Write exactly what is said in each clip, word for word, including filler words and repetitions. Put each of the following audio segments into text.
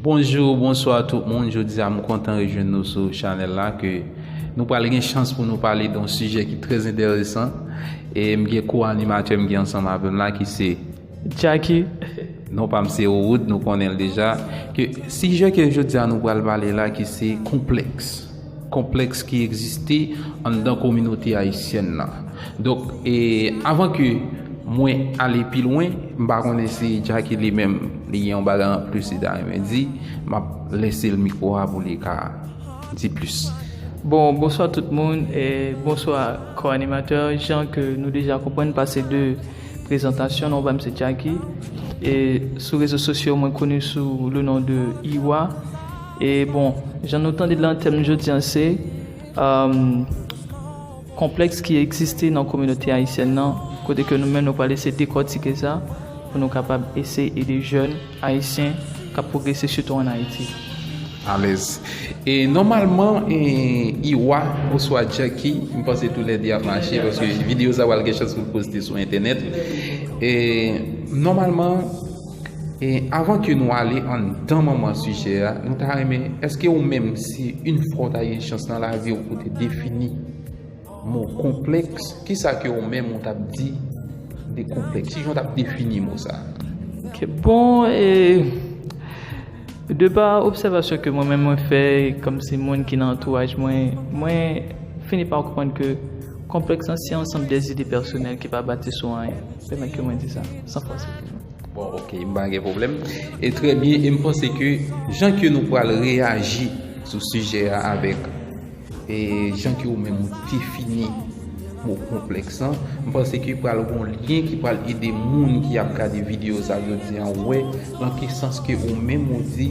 Bonjou, bonswa tout moun. Jodi a, m kontan rejwenn nou sou chanèl la ke nou pral gen chans pou nou pale de yon sijè ki trè enteresan. E m gen ko-animatè m ki ansanm avè m la ki se Jacky. Non pa m se Wood, nou konnen l deja. Ke sijè ke jodi a nou pral pale la ki se konplèks. Konplèks ki egziste anndan kominote ayisyèn nan. Donk, e, avan ke mwen ale pi lwen, m pa konnen si Jacky li menm, li gen yon bagay anplis li ta renmen di, m ap lese l mikwo a pou li ka di plis. Bon, bonswa tout moun, e bonswa ko-animatè. Jan ke nou deja konprann, pase de prezantasyon, non pa m se Jacky. E sou rezo sosyo, mwen koni sou le non de Iwa. E bon, jan nou tande l nan tèm jodi a, se, um, konplèks ki egziste nan kominote ayisyèn nan, kote ke nou menm nou pral eseye dekòtike sa, pou nou kapab eseye ede jèn ayisyen k ap pwogrese, sitou ann Ayiti. Alèz. E nòmalman, e, Iwa oswa Jacky, m panse toulède ap mache, paske videyo sa pral gen chans pou l poste sou entènèt. E nòmalman, e avan ke nou ale anndan manman sijè a, nou ta renmen, èske ou menm, si yon fwa w ta gen chans nan lavi w pou te defini mo konplèks, kisa ke ou menm ou t ap di de konplèks? Kijan w t ap defini mo sa? Ok, bon, e, de pa obsèvasyon ke mwen menm mwen fè, kòmsi moun ki nan antouraj mwen, mwen fini pa konprann ke konplèks lan se ansanm de zide pèsonèl ki pa bati sou anyen. Pèmèt ke mwen di sa, san fòse. Bon, ok, m pa gen pwoblèm. E trè byen, e m panse ke jan ke nou pral reyaji sou sijè a avèk, e, jan ke ou menm ou defini mo konplèks lan, m panse ke pral gon lyen ki pral ede moun ki ap gade videyo sa jodi a wè nan ki sans ke ou menm ou di,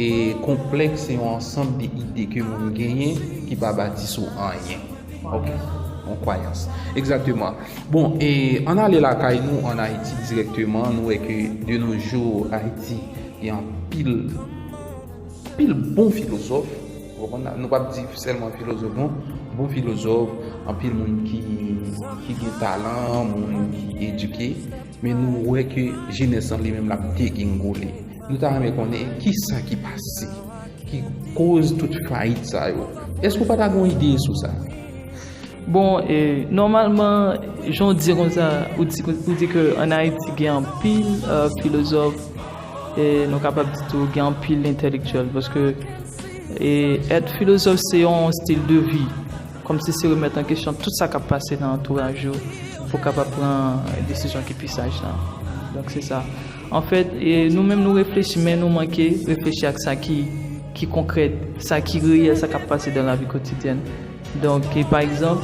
e, konplèks se yon ansanm de ide ke moun genyen ki pa bati sou anyen. Ok, yon kwayans. Egzakteman. Bon, e ann ale lakay nou ann Ayiti dirèkteman, nou wè ke de nos jours Ayiti gen anpil, anpil bon filozòf. Ou konprann? Nou p ap di sèlman filozòf, non. Bon filozòf, anpil moun ki, ki gen talan, moun ki edike, men nou wè ke jenès lan li menm l ap degringole. Nou ta renmen konnen kisa ki pase, ki koz tout fayit sa yo. Èske w pa ta gen yon ide sou sa? Bon, e, nòmalman, jan w di konsa, ou di, ou di ke ann Ayiti gen anpil, e, filozòf, e nou kapab di tou gen anpil entelektyèl, paske, e, èt filozòf se yon stil de vi, kòmsi se remèt an kesyon tout sa k ap pase nan antouraj ou pou w kapab pran desizyon ki pi saj la. Donk, se sa. Anfèt, e, nou menm nou reflechi, men nou manke reflechi ak sa ki, ki konkrèt, sa ki reyèl, sa k ap pase dan lavi kotidyèn. Donk, e, pa egzanp,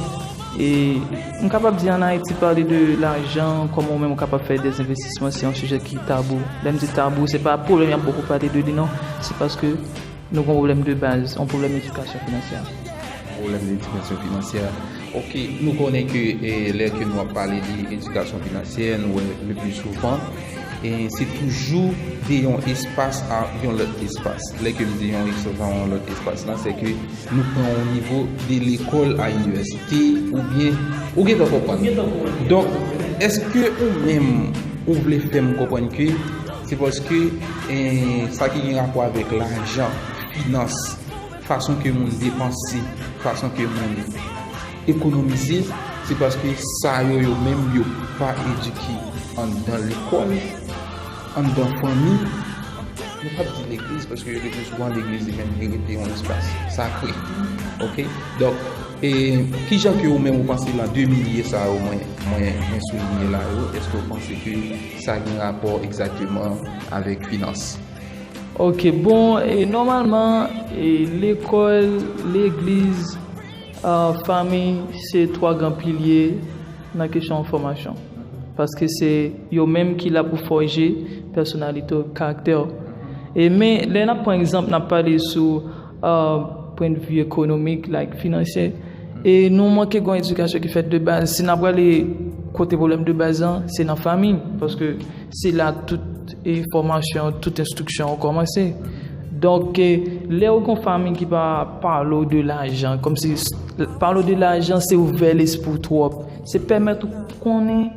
e, m kapab di ann Ayiti, pale de lajan, kòman ou menm ou kapab fè de envestisman, se yon sijè ki tabou. Lè m di tabou, se pa pwoblèm y ap bòkò pale de li, non. Se paske nou gen yon pwoblèm de baz, yon pwoblèm edikasyon finansyè. Pwoblèm edikasyon finansyè. Ok, nou konnen ke, e, lè ke nou ap pale de edikasyon finansyè, nou wè le pli souvan, e, se toujou de yon espas a yon lòt espas. Lè ke m di yon espas a yon lòt espas la, se ke nou pran yon nivo de lekòl a inivèsite, oubyen, ou gentan konprann. Donk, èske ou menm, ou vle fè m konprann ke se paske, e, sa ki gen rapò avèk lajan, finans, fason ke moun depanse, fason ke moun ekonomize, se paske sa yo, yo menm, yo pa edike anndan lekòl, anndan fanmi. Nou p ap di legliz, paske le pli souvan legliz li menm li rete yon espas sakre. Ok? Donk, e kijan ke ou menm ou panse lan de milye sa yo mwen, mwen, mwen souliye la yo, èske ou panse ke sa gen rapò egzakteman avèk finans? Ok, bon, e, nòmalman, e, lekòl, legliz, a, fanmi, se twa gran pilye nan kesyon fòmasyon. Paske se yo menm ki la pou fòje pèsonalite w, karaktè w. E men, lè n ap pran egzanp, n ap pale sou, a, pwendvi ekonomik, like, finansyè, e nou manke gen yon edikasyon ki fèt de baz. Si n ap prale kote pwoblèm de baz lan, se nan fanmi. Paske se la tout, e, fòmasyon, tout enstriksyon an kòmanse. Donk, e, lè w gen yon fanmi ki pa pale w de lajan, kòmsi s-, pale w de lajan, se ouvè lespri w twòp. Se pèmèt ou konnen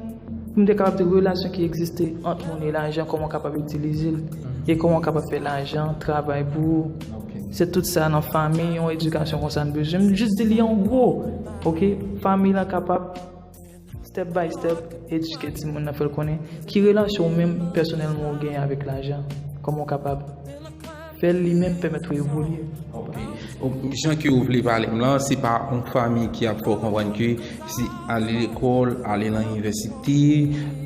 Pou m te kapab di relasyon ki egziste ant moun e lajan, kòman w kapab itilize l, e kòman w kapab fè lajan travay pou ou. Se tout sa nan fanmi, yon edikasyon konsa n bezwen. M jis di li an gwo, oke? Fanmi lan kapab, step by step, edike timoun nan, fè l konnen ki relasyon ou menm pèsonèlman ou genyen avèk lajan, kòman w kapab fè l li menm pèmèt ou evolye. Jan ke ou vle pale m lan, se pa yon fanmi ki ap fè w konprann ke se ale lekòl, ale nan inivèsite,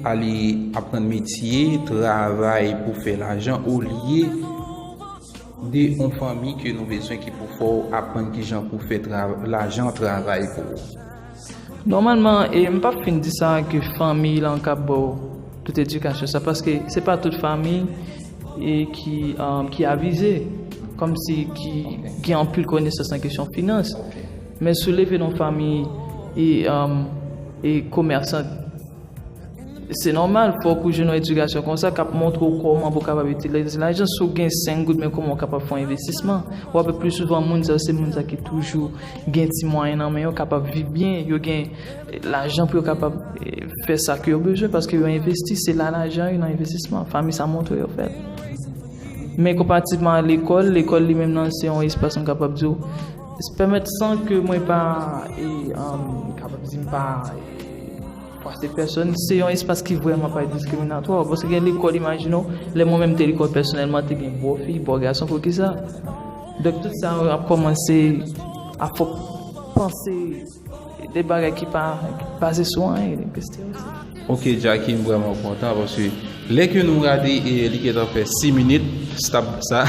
ale aprann metye, travay pou fè lajan, olye de yon fanmi ke nou bezwen ki pou fè w aprann kijan pou fè lajan travay pou ou. Nòmalman, e m p ap fin di sa ke fanmi lan k ap ba w tout edikasyon sa, paske se pa tout fanmi e ki, um, ki avize, kòmsi ki gen anpil konesans nan kesyon finans. Men si w leve nan yon fanmi e, um, e komèsan, se nòmal, fòk ou jwenn yon edikasyon konsa k ap montre w kòman pou w kapab itilize lajan. Si w gen senk goud, men kòman w kapab fè yon envestisman. W ap wè pli souvan moun sa yo, se moun sa ki toujou gen ti mwayen nan men yo, kapab viv byen, yo gen lajan pou yo kapab eh, fè sa ke yo bezwen, paske yo envesti, se la lajan yo nan envestisman. Fanmi sa montre yo fè l. Men konparatibman a lekòl, lekòl li menm nan se yon espas m kapab di w, pèmèt san ke mwen pa, e, um, kapab di m pa, e, fwase pèsòn, se yon espas ki vrèman pa diskriminatwa. Paske gen lekòl, imajine w, lè mwen menm te lekòl pèsonèlman, te gen bò fi, bò gason, poukisa? Donk tout sa ap kòmanse a fòk panse de bagay ki pa baze sou anyen, de estereotip. Ok, Jacky, m vrèman kontan paske lè ke nou gade e li gentan fè sis minit, stop sa.